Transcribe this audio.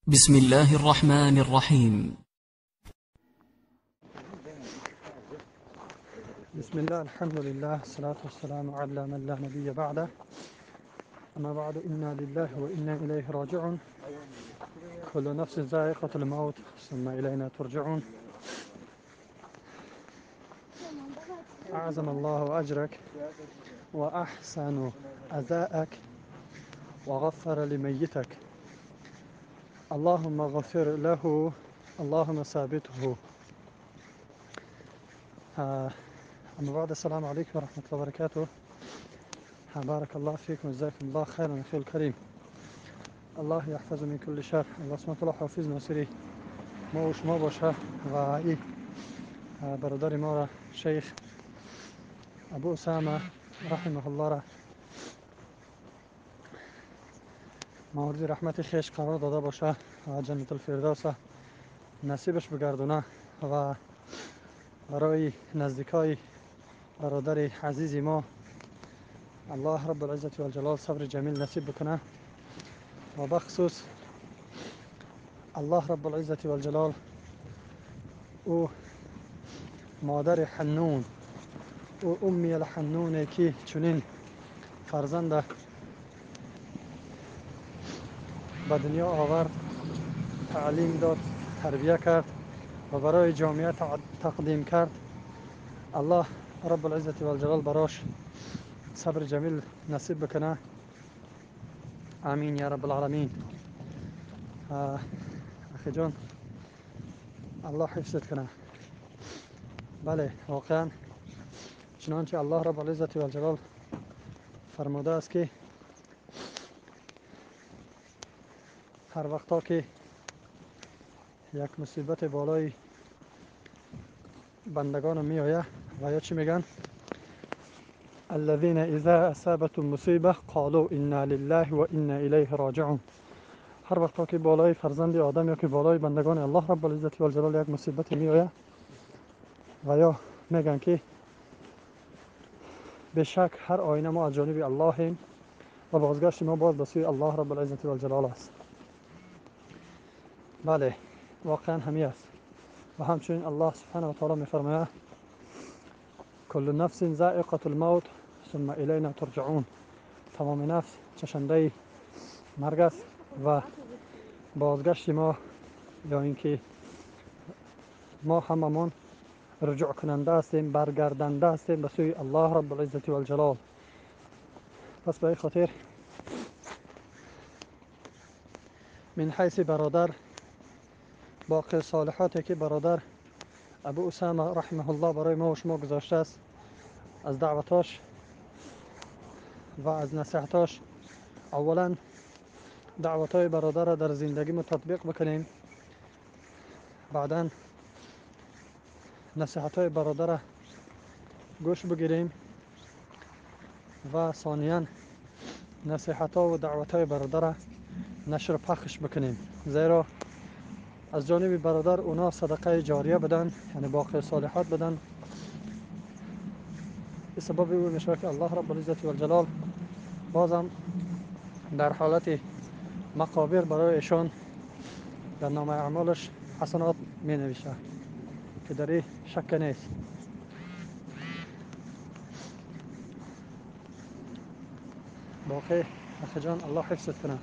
بسم الله الرحمن الرحيم. بسم الله، الحمد لله، الصلاة والسلام على من لا نبي بعده، أما بعد، إنا لله وإنا إليه راجعون. كل نفس ذائقة الموت ثم إلينا ترجعون. أعظم الله أجرك وأحسن أداءك وغفر لميتك. اللهم اغفر له، اللهم ثابته. أما بعد، السلام عليكم ورحمة الله وبركاته. بارك الله فيكم، جزاكم الله خيرا أخي الكريم. الله يحفظ من كل شر. الله سبحانه وتعالى حافظ ناصری ما و شما باشه و ای برادر ما را شیخ ابو اسامه رحمه الله را مورد رحمت خیش قرار داده باشه و جنت الفردوس نصیبش بگردونه و برای نزدیکای برادر عزیز ما الله رب العزت والجلال صبر جمیل نصیب بکنه و بخصوص الله رب العزت والجلال او مادر حنون، او امی الحنونه که چنین فرزند به دنیا آورد، تعلیم داد، تربیه کرد و برای جامعه تقدیم کرد. الله رب العزت والجلال براش صبر جمیل نصیب بکنه. آمین یا رب العالمین. اخی جان، الله حفظت کنه. بله، واقعا چنانچه الله رب العزت والجلال فرموده است که هر وقتا که یک مصیبت بالای بندگان می آید و یا چی میگن؟ الذين اذا اصابتهم مصیبه قالوا انا لله و انا الیه راجعون. هر وقتا که بالای فرزند آدم یا که بالای بندگان الله رب العزت والجلال یک مصیبت می آید و یا میگن که به شک هر آینه ما از جانب اللهیم و بازگشت ما باز به سوی الله رب العزت والجلال است. بله، واقعا همی است. و همچنین الله سبحانه و تعالی میفرماید کل نفس ذائقة الموت ثم الینا ترجعون. تمام نفس چشنده مرگ است و بازگشت ما یا اینکه ما هممون رجوع کننده هستیم، برگردنده هستیم به سوی الله رب العزت والجلال. پس به این خاطر من حیث برادر باقی صالحاتی که برادر ابو اسامه رحمه الله برای ما و شما گذاشته است، از دعوتاش و از نصیحتاش، اولا دعوتای برادر را در زندگی ما تطبیق بکنیم، بعدا نصیحتای برادر را گوش بگیریم و ثانیا نصیحت‌ها و دعوتای برادر را نشر پخش بکنیم. زیرا از جانب برادر اونا صدقه جاریه بدن، یعنی باقی صالحات بدن. به سبب او میشه که الله رب العزت والجلال بازم در حالت مقابر برای ایشان در نام اعمالش حسنات می نویسه که در این شک نیست. باقی اخی جان الله حفظت کنه.